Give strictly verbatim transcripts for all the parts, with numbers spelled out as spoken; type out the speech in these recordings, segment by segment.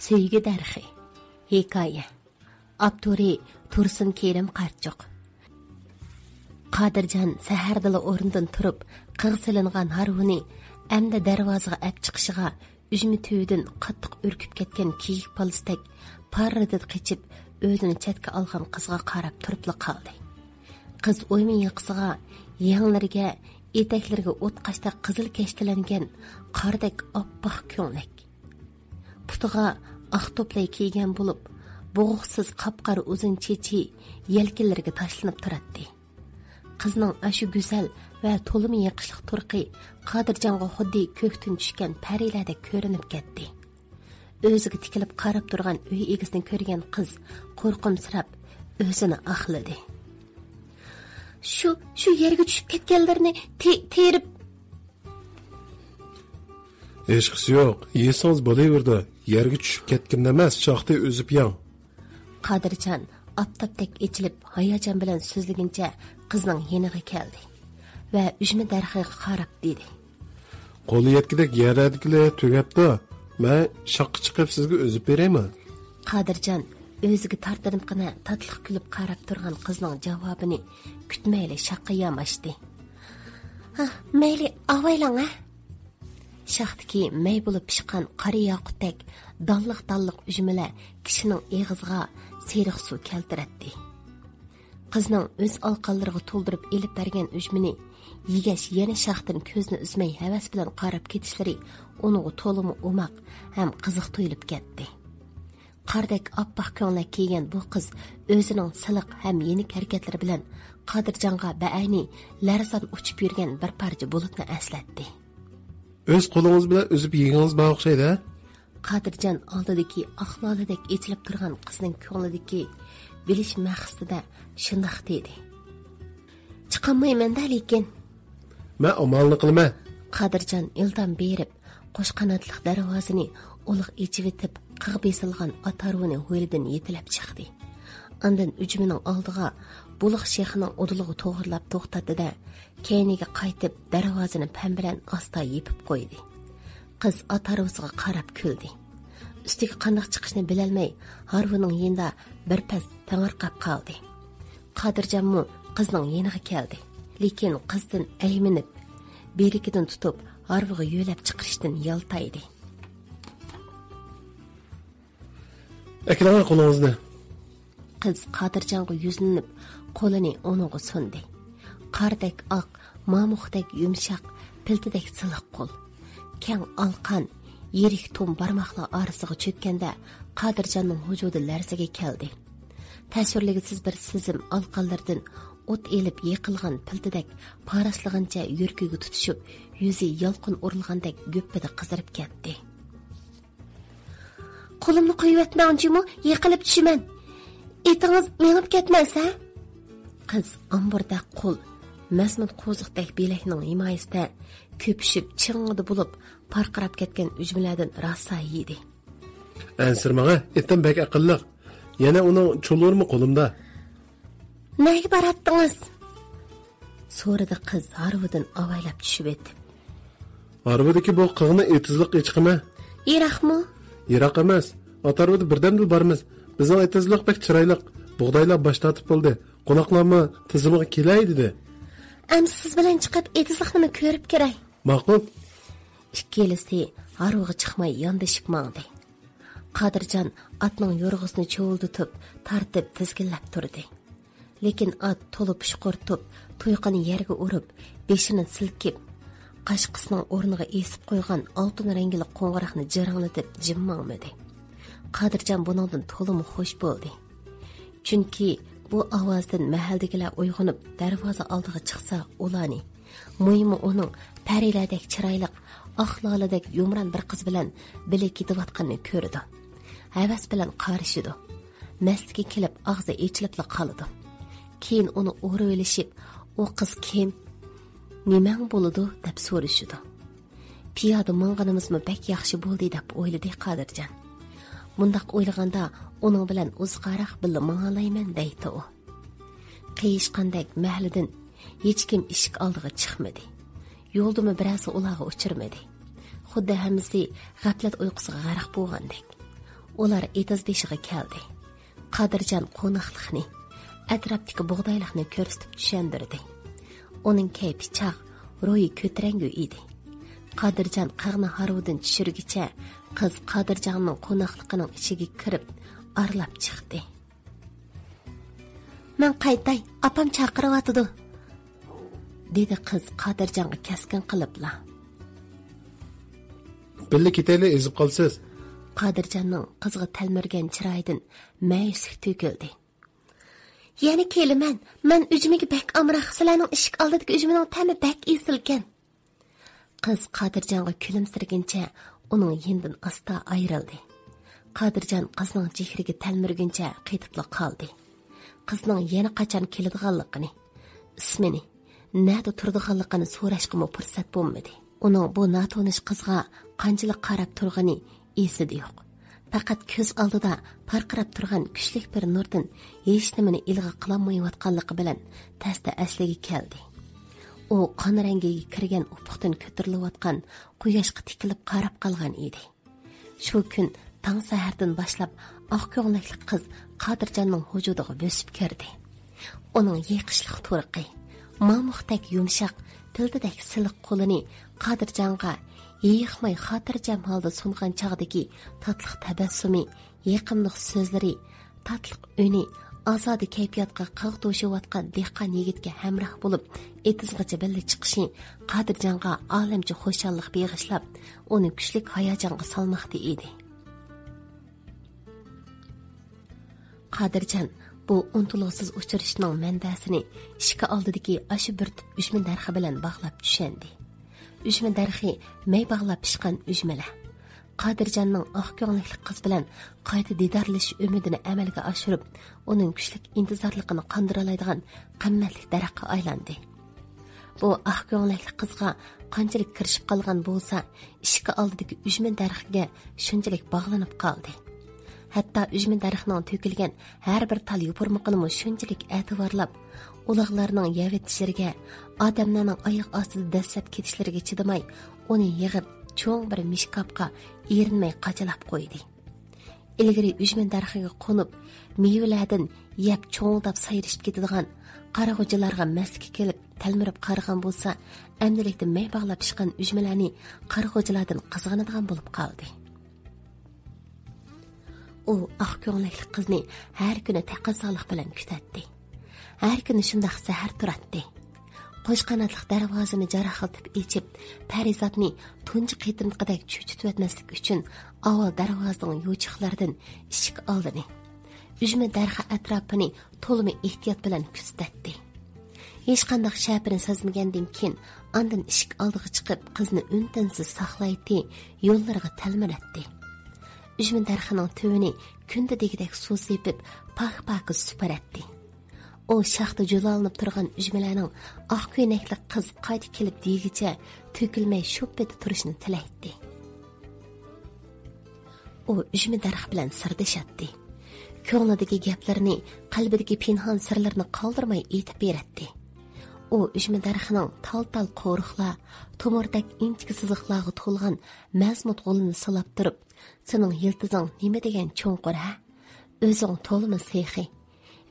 سۆيگۈ دەرىخى. ھېكايە. ئاپتورى: تۇرسۇن كېرىم قارچۇق. قادىرجان سەھەردىلا ئورنىدىن تۇرۇپ، قىغ سېلىنغان ھارۋىنى ئەمدى دەرۋازىغا ئەپ چىقىشىغا، ئۈجمە تۈۋىدىن قاتتىق ئۈركۈپ كەتكەن كېيىك بالىسىدەك پاررىدىدە قېچىپ، ئۆزىنى چەتكە ئالغان قىزغا قاراپ تۇرۇپلا قالدى. قىز ئويما ياقىسىغا، يەڭلىرىگە، ئېتەكلىرىگە ئوتقاشتەك قىزىل كەشتىلەنگەن قاردەك ئاپئاق كۆڭلەك. پۇتىغا ئاق توپلاي كىيگەن بولۇپ، بوغۇقسىز قاپقارا ئۇزۇن چېچى يەلكىنلىرىگە تاشلىنىپ تۇراتتى. قىزنىڭ ئاشۇ گۈزەل ۋە تولىمۇ يېقىشلىق تۇرقى قادىرجانغا خۇددى كۆكتىن چۈشكەن پەرىلەردەك كۆرۈنۈپ كەتتى. ئۆزىگە تىكىلىپ قاراپ تۇرغان ئۆي ئىگىسىنى كۆرگەن قىز قورقۇمسىراپ ئۆزىنى ئاقلىدى. شۇ، شۇ يەرگە چۈشۈپ كەتكەنلىرىنى تې-، تېرىپ. ھېچقىسى يوق، يېسىڭىز بولۇۋېرىدۇ. يەرگە چۈشۈپ كەتكىنىنى ئەمەس، شاختى ئۈزۈپ يەڭ. قادىرجان ئاپتاپتەك ئېچىلىپ، ھاياجان بىلەن سۆزلىگىنىچە قىزنىڭ يېنىغا كەلدى ۋە ئۈجمە دەرىخىغا قاراپ دېدى. قولى يەتكۈدەك يەرلەردىكىلەر تۈگەپتۇ. مەن شاخقا چىقىپ سىزگە ئۈزۈپ بېرەيمۇ؟ قادىرجان ئۆزىگە تارتىنىپقىنە تاتلىق كۈلۈپ قاراپ تۇرغان قىزنىڭ جاۋابىنى كۈتمەيلا شاخقا ياماشتى. ھا، مەيلى، ئاۋايلاڭ، ھە. شاختىكى مەي بولۇپ پىشقان قارا ياقۇتتەك دانلىق-دانلىق ئۈجمىلەر كىشىنىڭ ئېغىزىغا سېرىق سۇ كەلتۈرەتتى. قىزنىڭ ئۆز ئالىقانلىرىغا تولدۇرۇپ ئېلىپ بەرگەن ئۈجمىنى يېگەچ، يەنە شاختىن كۆزنى ئۈزمەي ھەۋەس بىلەن قاراپ كېتىشلىرى ئۇنىڭغا تولىمۇ ئوماق ھەم قىزىق تۇيۇلۇپ كەتتى. قاردەك ئاپئاق كۆڭلەك كىيگەن بۇ قىز ئۆزىنىڭ سىلىق ھەم يېنىك ھەرىكەتلىرى بىلەن قادىرجانغا بەئەينى لەرزان ئۇچۇپ يۈرگەن بىر پارچە بۇلۇتنى ئەسلەتتى. ئۆز قولىڭىز بىلەن ئۈزۈپ يېگىنىڭىز بار ئوخشايدۇ، ھە؟ قادىرجان ئالدىدىكى ئاق لالىدەك ئېچىلىپ تۇرغان قىزنىڭ كۆڭلىدىكى بىلىش مەقسىتىدە شۇنداق دېدى. چىقالمايمەن-دە لېكىن. مەن ئامالنى قىلىمەن. قادىرجان ئىلدام بېرىپ، قوش قاناتلىق دەرۋازىنى ئۇلۇغ ئېچىۋېتىپ، قىغ بېسىلغان ئات ھارۋىنى ھويلىدىن يېتىلەپ چىقتى. ئاندىن ئۈجمىنىڭ ئالدىغا بۇلۇق شېخىنىڭ ئۇدۇلىغا توغرىلاپ توختاتتى-دە، كەينىگە قايتىپ، دەرۋازىنى پەم بىلەن ئاستا يېپىپ قويدى. قىز ئات ھارۋىسىغا قاراپ كۈلدى. ئۈستىگە قانداق چىقىشنى بىلەلمەي، ھارۋىنىڭ يېنىدا بىر پەس تېڭىرقاپ قالدى. قادىرجانمۇ قىزنىڭ يېنىغا كەلدى، لېكىن قىزدىن ئەيمىنىپ، بىلىكىدىن تۇتۇپ، ھارۋىغا يۆلەپ چىقىرىشتىن يالتايدى. ئەكېلىڭە قولىڭىزنى. قىز قادىرجانغا يۈزلىنىپ، قولىنى ئۇنىڭغا سۇندى. قاردەك ئاق، مامۇقتەك يۇمشاق، پىلتىدەك سىلىق قول. كەڭ ئالىقان، يىرىك توم بارماقلار ئارىسىغا چۆككەندە، قادىرجاننىڭ ۋۇجۇدى لەرزىگە كەلدى. تەسۋىرلىگۈسىز بىر سېزىم ئالىقانلىرىدىن ئوت ئېلىپ يېقىلغان پىلتىدەك پاراسلىغىنىچە يۈرىكىگە تۇتىشىپ، يۈزى يالقۇن ئۇرۇلغاندەك گۈپپىدە قىزىرىپ كەتتى. قولۇمنى قويۇۋەتمەڭ جۇمۇ، يىقىلىپ چۈشىمەن. ئېتىڭىز مېڭىپ كەتمەس، ھە؟ قىز ئامبۇردەك قول، مەزمۇت قوزۇقتەك بىلەكنىڭ ھىمايىسىدە كۆپۈشۈپ، چىڭڭىدە بولۇپ پارقىراپ كەتكەن ئۈجمىلەردىن راسا يېدى. ئەنسىرىمەڭ، ھە، ئېتىم بەك ئەقىللىق. يەنە ئۇنىڭ چۇلۇرىمۇ قولۇمدا. نەگە باراتتىڭىز؟ سورىدى قىز ھارۋىدىن ئاۋايلاپ چۈشۈۋېتىپ. ھارۋىدىكى بۇ قىغنى ئېتىزلىققا چىقىمەن. يىراقمۇ؟ يىراق ئەمەس. ئات ھارۋىدا بىردەمدىلا بارىمىز. بىزنىڭ ئېتىزلىق بەك چىرايلىق. بۇغدايلار باش تارتىپ بولدى. قوناقلارمۇ تىزىمغا كېلەي دېدى. ئەمسە سىز بىلەن چىقىپ ئېتىزلىقنىمۇ كۆرۈپ كىرەي. ماقۇل. ئىككىلىسى ھارۋىغا چىقماي ياندىشىپ ماڭدى. قادىرجان ئاتنىڭ يورغىسىنى چۇۋۇلدىتىپ، تارتىپ تىزگىنلەپ تۇردى. لېكىن ئات تولا پۇشقۇرتۇپ، تۇيىقىنى يەرگە ئۇرۇپ، بېشىنى سىلكىپ، قاشقىسىنىڭ ئورنىغا ئېسىپ قويغان ئالتۇن رەڭگىلىك قوڭغۇراقنى جىرىڭلىتىپ جىم ماڭمىدى. قادىرجان بۇنىڭدىن تولىمۇ خۇش بولدى. چۈنكى بۇ ئاۋازدىن مەھەللىدىكىلەر ئويغىنىپ، دەرۋازا ئالدىغا چىقسا، ئۇلارنى، مۇھىمى ئۇنىڭ پەرىلەردەك چىرايلىق، ئاق لالىدەك يۇمران بىر قىز بىلەن بىللە كېتىۋاتقىنىنى كۆرىدۇ. ھەۋەس بىلەن قارىشىدۇ. مەستىكى كېلىپ ئاغزى ئېچىلىپلا قالىدۇ. كېيىن ئۇنى ئورىۋېلىشىپ، «ئۇ قىز كىم؟ نېمەڭ بولىدۇ؟» دەپ سورىشىدۇ. «پىيادە ماڭغىنىمىزمۇ بەك ياخشى بولدى» دەپ ئويلىدى قادىرجان. مۇنداق ئويلىغاندا ئۇنىڭ بىلەن ئۇزاقراق بىللە ماڭالايمەن دەيتتى ئۇ. قېيىشقاندەك مەھەللىدىن ھېچكىم ئىشىك ئالدىغا چىقمىدى. يولدىمۇ بىرەرسى ئۇلارغا ئۇچرىمىدى. خۇددى ھەممىسى غەپلەت ئۇيقۇسىغا غەرق بولغاندەك. ئۇلار ئېتىز بېشىغا كەلدى. قادىرجان قوناقلىقنى، ئەتراپتىكى بۇغدايلىقنى كۆرسىتىپ چۈشەندۈردى. ئۇنىڭ كەيپى چاغ، روھى كۆتۈرەڭگۈ ئىدى. قادىرجان قىغنى ھارۋىدىن چۈشۈرگىچە، قىز قادىرجاننىڭ قوناقلىقىنىڭ ئىچىگە كىرىپ، ئارىلاپ چىقتى. «مەن قايتاي، ئاپام چاقىرىۋاتىدۇ»، دېدى قىز قادىرجانغا كەسكىن قىلىپلا. «بىللە كېتەيلى، ئېزىپ قالىسىز.» قادىرجاننىڭ قىزغا تەلمۈرگەن چىرايىدىن مەيۈسلۈك تۆكۈلدى. «يەنە كېلىمەن، مەن ئۈجمىگە بەك ئامراق، سىلەرنىڭ ئىشىك ئالدىدىكى ئۈجمىنىڭ تەمى بەك ئېسىلكەن.» قىز قادىرجانغا كۈلۈمسىرىگىنىچە ئۇنىڭ يېنىدىن ئاستا ئايرىلدى. قادىرجان قىزنىڭ چېھرىگە تەلمۈرگىنىچە قېتىپلا قالدى. قىزنىڭ يەنە قاچان كېلىدىغانلىقىنى، ئىسمىنى، نەدە تۇرىدىغانلىقىنى سوراشقىمۇ پۇرسەت بولمىدى. ئۇنىڭ بۇ ناتونۇش قىزغا قانچىلىك قاراپ تۇرغىنى ئېسىدە يوق. پەقەت كۆز ئالدىدا پارقىراپ تۇرغان كۈچلۈك بىر نۇردىن ھېچنېمىنى ئىلغا قىلالمايۋاتقانلىقى بىلەن تەستە ئەسلىگە كەلدى. ئۇ قان رەڭگىگە كىرگەن ئۇپۇقتىن كۆتۈرۈلۈۋاتقان قۇياشقا تىكىلىپ قاراپ قالغان ئىدى. شۇ كۈن تاڭ سەھەردىن باشلاپ ئاق كۆڭلەكلىك قىز قادىرجاننىڭ ۋۇجۇدىغا بۆسۈپ كىردى. ئۇنىڭ يېقىشلىق تۇرقى، مامۇقتەك يۇمشاق، پىلتىدەك سىلىق قولىنى قادىرجانغا ھېيىقماي خاتىرجەم ھالدا سۇنغان چاغدىكى تاتلىق تەبەسسۇمى، يېقىملىق سۆزلىرى، تاتلىق ئۈنى، ئازادە كەيپىياتقا قىغ توشۇۋاتقان دېھقان يىگىتكە ھەمراھ بولۇپ، ئېتىزغىچە بىللە چىقىشى قادىرجانغا ئالەمچە خۇشاللىق بېغىشلاپ، ئۇنى كۈچلۈك ھاياجانغا سالماقتا ئىدى. قادىرجان بۇ ئۇنتۇلغۇسىز ئۇچرىشىشنىڭ مەنبەسىنى ئىشىكى ئالدىدىكى ئاشۇ بىر تۈپ ئۈجمە دەرىخى بىلەن باغلاپ چۈشەندى. ئۈجمە دەرىخى مەي باغلاپ پىشقان ئۈجمىلەر. قادىرجاننىڭ ئاق كۆڭلەكلىك قىز بىلەن قايتا دىدارلىشىش ئۈمىدىنى ئەمەلگە ئاشۇرۇپ، ئۇنىڭ كۈچلۈك ئىنتىزارلىقىنى قاندۇرالايدىغان قىممەتلىك دەرەخكە ئايلاندى. بۇ ئاق كۆڭلەكلىك قىزغا قانچىلىك كىرىشىپ قالغان بولسا، ئىشىكى ئالدىدىكى ئۈجمە دەرىخىگە شۇنچىلىك باغلىنىپ قالدى. ھەتتا ئۈجمە دەرىخىنىڭ تۆكۈلگەن ھەر بىر تال يوپۇرمىقىنىمۇ شۇنچىلىك ئەتىۋارلاپ، ئۇلاغلارنىڭ يەۋېتىشلىرىگە، ئادەملەرنىڭ ئاياق ئاستىدا دەسسەپ كېتىشلىرىگە چىدىماي، ئۇنى يىغىپ، چوڭ بىر مىشكاپقا ئېرىنمەي قاچىلاپ قويدى. ئىلگىرى ئۈجمە دەرىخىگە قونۇپ، مېۋىلەردىن يەپ چوڭۇلداپ سايرىشىپ كېتىدىغان قارىغۇچىلارغا مەستىكى كېلىپ تەلمۈرۈپ قارىغان بولسا، ئەمدىلىكتە مەي باغلاپ پىشقان ئۈجمىلەرنى قارىغۇچىلاردىن قىزغىنىدىغان بولۇپ قالدى. ئۇ ئاق كۆڭلەكلىك قىزنى ھەر كۈنى تەقەززالىق بىلەن كۈتەتتى. ھەر كۈنى شۇنداق سەھەر تۇراتتى. قوش قاناتلىق دەرۋازىنى جاراقلىتىپ ئېچىپ، پەرىزاتنى تۇنجى قېتىمقىدەك چۆچۈتۈۋەتمەسلىك ئۈچۈن، ئاۋۋال دەرۋازىنىڭ يوچۇقلىرىدىن ئىشىك ئالدىنى، ئۈجمە دەرىخى ئەتراپىنى تولىمۇ ئېھتىيات بىلەن كۆزىتەتتى. ھېچقانداق شەپىنى سەزمىگەندىن كېيىن، ئاندىن ئىشىك ئالدىغا چىقىپ، قىزنى ئۈن-تىنسىز ساقلايتتى، يوللىرىغا تەلمۈرەتتى. ئۈجمە دەرىخىنىڭ تۈۋىنى كۈندە دېگۈدەك سۇ سېپىپ، پاك-پاكىز سۈپۈرەتتى. ئۇ شاختا جۇلالىنىپ تۇرغان ئۈجمىلەرنىڭ ئاق كۆينەكلىك قىز قايتا كېلىپ دېگۈچە تۆكۈلمەي شۇپپىدە تۇرۇشىنى تىلەيتتى. ئۇ ئۈجمە دەرەخ بىلەن سىردىشاتتى. كۆڭلىدىكى گەپلىرىنى، قەلبىدىكى پىنھان سىرلىرىنى قالدۇرماي ئېيتىپ بېرەتتى. ئۇ ئۈجمە دەرىخىنىڭ تال-تال قورۇقلار، تومۇردەك ئىنچىكە سىزىقلارغا تولغان مەزمۇت غولىنى سىلاپ تۇرۇپ، «سېنىڭ يىلتىزىڭ نېمە دېگەن چوڭقۇر، ھە؟ ئۆزۈڭ تولىمۇ سېخىي.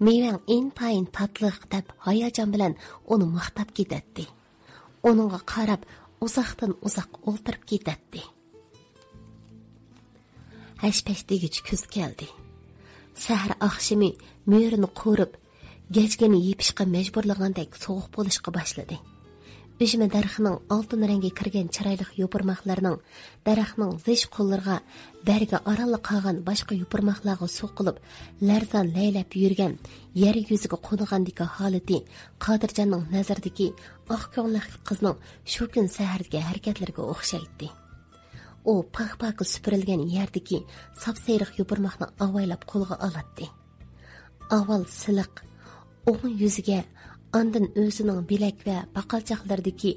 مېۋەڭ ئىنتايىن تاتلىق» دەپ، ھاياجان بىلەن ئۇنى ماختاپ كېتەتتى. ئۇنىڭغا قاراپ، ئۇزاقتىن ئۇزاق ئولتۇرۇپ كېتەتتى. ھەش-پەش دېگۈچە كۈز كەلدى. سەھەر ئاخشىمى مۈرىنى قورۇپ، گەجگىنى يېپىشقا مەجبۇرلىغاندەك سوغۇق بولۇشقا باشلىدى. ئۈجمە دەرىخىنىڭ ئالتۇن رەڭگە كىرگەن چىرايلىق يوپۇرماقلىرىنىڭ دەرەخنىڭ زىچ قوللىرىغا، بەرگى ئارانلا قالغان باشقا يوپۇرماقلارغا سوقۇلۇپ، لەرزان لەيلەپ يۈرگەن يەر يۈزىگە قونغاندىكى ھالىتى قادىرجاننىڭ نەزىرىدىكى ئاق كۆڭلەكلىك قىزنىڭ شۇ كۈن سەھەردىكى ھەرىكەتلىرىگە ئوخشايتتى. ئۇ پاك-پاكا سۈپۈرۈلگەن يەردىكى ساپسېرىق يوپۇرماقنى ئاۋايلاپ قولىغا ئالاتتى. ئاۋۋال سىلىق، ئوڭ يۈزىگە، ئاندىن ئۆزىنىڭ بىلەك ۋە پاقالچاقلىرىدىكى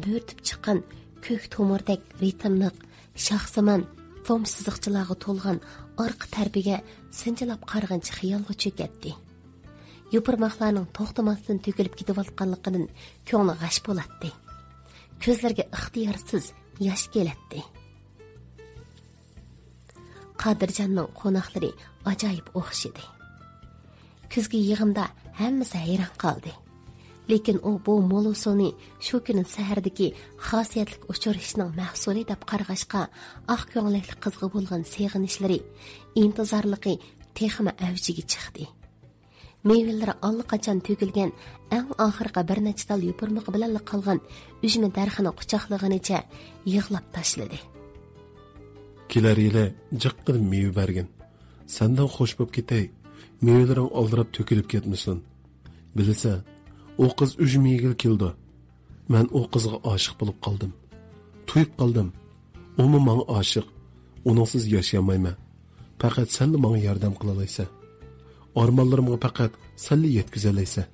بۆرتۈپ چىققان كۆك تومۇردەك رىتىملىق، شاخسىمان، فوم سىزىقچىلارغا تولغان ئارقا تەرىپىگە سىنچىلاپ قارىغىنىچە خىيالغا چۆكەتتى. يوپۇرماقلارنىڭ توختىماستىن تۆكۈلۈپ كېتىۋاتقانلىقىدىن كۆڭلى غەش بولاتتى. كۆزلىرىگە ئىختىيارسىز ياش كېلەتتى. قادىرجاننىڭ قوناقلىرى ئاجايىپ ئوخشىدى. كۈزگى يىغىندا ھەممىسى ھەيران قالدى. لېكىن ئۇ بۇ مول ھوسۇلنى شۇ كۈنى سەھەردىكى خاسىيەتلىك ئۇچرىشىشنىڭ مەھسۇلى دەپ قارىغاچقا، ئاق كۆڭلەكلىك قىزغا بولغان سېغىنىشلىرى، ئىنتىزارلىقى تېخىمۇ ئەۋجىگە چىقتى. مېۋىلىرى ئاللىقاچان تۆكۈلگەن ئەڭ ئاخىرقى بىر نەچچە تال يوپۇرمىقى بىلەنلا قالغان ئۈجمە دەرىخىنى قۇچاقلىغىنىچە يىغلاپ تاشلىدى. كېلەر يىلى جىققىدە مېۋە بەرگىن. سەندىن خوش بوپ كېتەي، مېۋىلىرىڭ ئالدىراپ تۆكۈلۈپ كەتمىسۇن. بىلىسەن، ئۇ قىز ئۈجمە يېگىلى كېلىدۇ. مەن ئۇ قىزغا ئاشىق بولۇپ قالدىم. تويۇپ قالدىم. ئۇمۇ ماڭا ئاشىق. ئۇنىڭسىز ياشىيالمايمەن. پەقەت سەنلا ماڭا ياردەم قىلالايسەن. ئارمانلىرىمغا پەقەت سەنلا يەتكۈزەلەيسەن.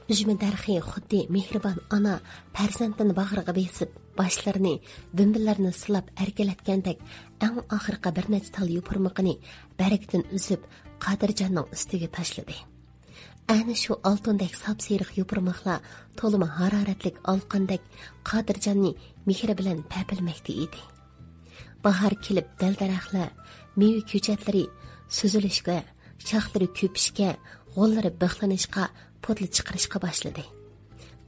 ئۈجمە دەرىخى خۇددى مېھرىبان ئانا پەرزەنتىنى باغرىغا بېسىپ، باشلىرىنى، دۈمبىلىرىنى سىلاپ ئەركىلەتكەندەك، ئەڭ ئاخىرقى بىر نەچچە تال يوپۇرمىقىنى بەرگىدىن ئۈزۈپ، قادىرجاننىڭ ئۈستىگە تاشلىدى. ئەنە شۇ ئالتۇندەك ساپسېرىق يوپۇرماقلار تولىمۇ ھارارەتلىك ئالقۇندەك قادىرجاننى مېھرى بىلەن پەپىلىمەكتە ئىدى. باھار كېلىپ، دەل-دەرەخلەر، مېۋە كۆچەتلىرى سۈزۈلۈشكە، شاخلىرى كۆپۈشكە، غوللىرى بىخلىنىشقا، پۇتلا چىقىرىشقا باشلىدى.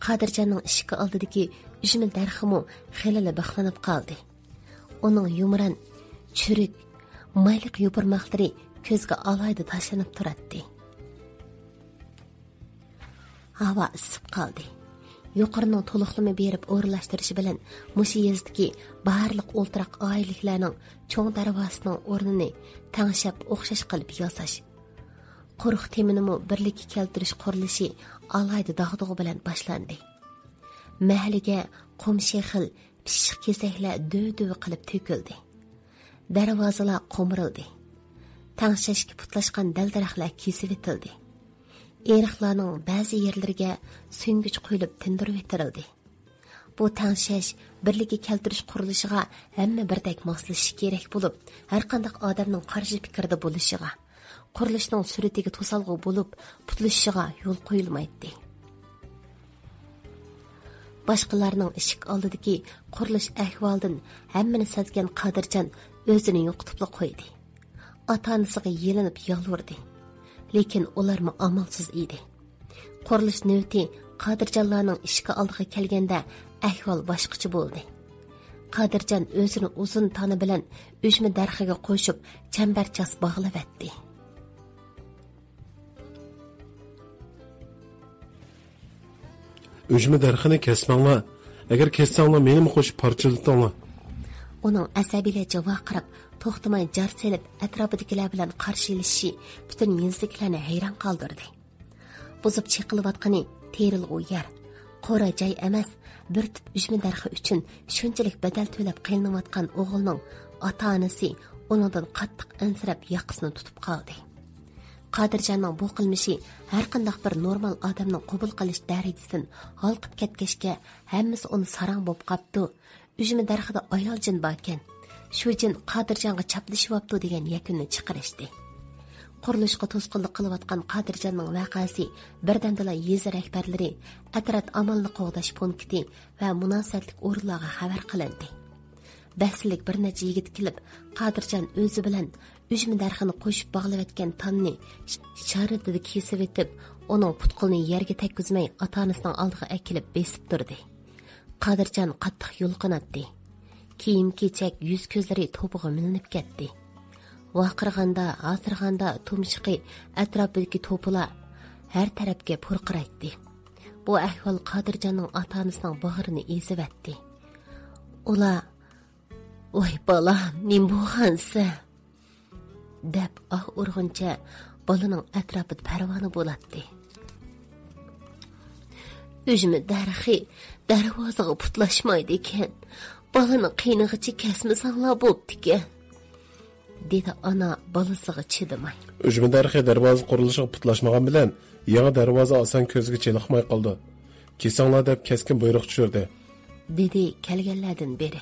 قادىرجاننىڭ ئىشىكى ئالدىدىكى ئۈجمە دەرىخىمۇ خېلىلا بىخلىنىپ قالدى. ئۇنىڭ يۇمران، چۈرۈك، مايلىق يوپۇرماقلىرى كۆزگە ئالاھىدە تاشلىنىپ تۇراتتى. ھاۋا ئىسسىپ قالدى. يۇقىرىنىڭ تولۇقلىما بېرىپ ئورۇنلاشتۇرۇشى بىلەن مۇشۇ يېزىدىكى بارلىق ئولتۇراق ئائىلىلىكلەرنىڭ چوڭ دەرۋازىسىنىڭ ئورنىنى تەڭشەپ ئوخشاش قىلىپ ياساش، قۇرۇق تېمىنىمۇ بىرلىككە كەلتۈرۈش قۇرۇلۇشى ئالاھىدە داغدۇغا بىلەن باشلاندى. مەھەللىگە قومشى خىل پىششىق كېسەكلەر دۆۋە-دۆۋە قىلىپ تۆكۈلدى. دەرۋازىلار قومۇرۇلدى. تەڭشەشكە پۇتلاشقان دەل-دەرەخلەر كېسىۋېتىلدى. ئېرىقلارنىڭ بەزى يەرلىرىگە سۈڭگۈچ قويۇلۇپ تىندۇرۇۋېتىلدى. بۇ تەڭشەش، بىرلىككە كەلتۈرۈش قۇرۇلۇشىغا ھەممە بىردەك ماسلىشىشى كېرەك بولۇپ، ھەرقانداق ئادەمنىڭ قارشى پىكىردە بولۇشىغا، قۇرۇلۇشنىڭ سۈرئىتىگە توسالغۇ بولۇپ، پۇتلىشىشىغا يول قويۇلمايتتى. باشقىلارنىڭ ئىشىك ئالدىدىكى قۇرۇلۇش ئەھۋالىدىن ھەممىنى سەزگەن قادىرجان ئۆزىنى يوقىتىپلا قويدى. ئاتا-ئانىسىغا يېلىنىپ يالۋۇردى. لېكىن ئۇلارمۇ ئامالسىز ئىدى. قۇرۇلۇش نۆۋىتى قادىرجانلارنىڭ ئىشىكى ئالدىغا كەلگەندە ئەھۋال باشقىچە بولدى. قادىرجان ئۆزىنى ئۇزۇن تانا بىلەن ئۈجمە دەرىخىگە قوشۇپ چەمبەرچاس باغلىۋەتتى. ئۈجمە دەرىخىنى كەسمەڭلار. ئەگەر كەسسەڭلار، مېنىمۇ قوشۇپ پارچىلىتىڭلار. ئۇنىڭ ئەسەبىيلەرچە ۋارقىراپ، توختىماي جار سېلىپ، ئەتراپىدىكىلەر بىلەن قارشى ئېلىشىشى پۈتۈن يېزىدىكىلەرنى ھەيران قالدۇردى. بۇزۇپ چېقىلىۋاتقىنى تېرىلغۇ يەر، قورا جاي ئەمەس، بىر تۈپ ئۈجمە دەرىخى ئۈچۈن شۇنچىلىك بەدەل تۆلەپ قىينىلىۋاتقان ئوغۇلنىڭ ئاتا-ئانىسى ئۇنىڭدىن قاتتىق ئەنسىرەپ ياقىسىنى تۇتۇپ قالدى. قادىرجاننىڭ بۇ قىلمىشى ھەرقانداق بىر نورمال ئادەمنىڭ قوبۇل قىلىش دەرىجىسىدىن ھالقىپ كەتكەچكە، ھەممىسى ئۇنى ساراڭ بوپ قاپتۇ. ئۈجمە دەرىخىدە ئايال جىن باركەن. شۇ جىن قادىرجانغا چاپلىشىۋاپتۇ دېگەن يەكۈننى چىقىرىشتى. قۇرۇلۇشقا توسقۇنلۇق قىلىۋاتقان قادىرجاننىڭ ۋەقەسى بىردەمدىلا يېزا رەھبەرلىرى، ئەترەت ئامانلىق قوغداش پونكىتى ۋە مۇناسىۋەتلىك ئورۇنلارغا خەۋەر قىلىندى. بەھسلىك بىر نەچچە يىگىت كېلىپ، قادىرجان ئۆزى بىلەن ئۈجمە دەرىخىنى قوشۇپ باغلىۋەتكەن تاننى ش-، شارىلدىدا كېسىۋېتىپ، ئۇنىڭ پۇت-قولىنى يەرگە تەگكۈزمەي، ئاتا-ئانىسىنىڭ ئالدىغا ئەكېلىپ بېسىپ تۇردى. قادىرجان قاتتىق يۇلقۇناتتى. كىيىم-كېچەك، يۈز-كۆزلىرى توپىغا مىلىنىپ كەتتى. ۋارقىرىغاندا، ھاسىرىغاندا تۇمشۇقى ئەتراپىدىكى توپىلار ھەر تەرەپكە پۇرقىرايتتى. بۇ ئەھۋال قادىرجاننىڭ ئاتا-ئانىسىنىڭ باغرىنى ئېزىۋەتتى. ئۇلار، «ۋاي بالام، نېمە بولغانسەن؟» دەپ ئاھ ئۇرغىنىچە بالىنىڭ ئەتراپىدا پەرۋانە بولاتتى. «ئۈجمە دەرىخى دەرۋازىغا پۇتلاشمايدىكەن. بالىنى قىينىغىچە كەسمىسەڭلار بوپتىكەن»، دېدى ئانا بالىسىغا چىدىماي. «ئۈجمە دەرىخى دەرۋازا قۇرۇلۇشىغا پۇتلاشمىغان بىلەن، يېڭى دەرۋازا ئاسان كۆزگە چېلىقماي قالىدۇ. كېسىڭلار» دەپ كەسكىن بۇيرۇق چۈشۈردى، دېدى كەلگەنلەردىن بىرى.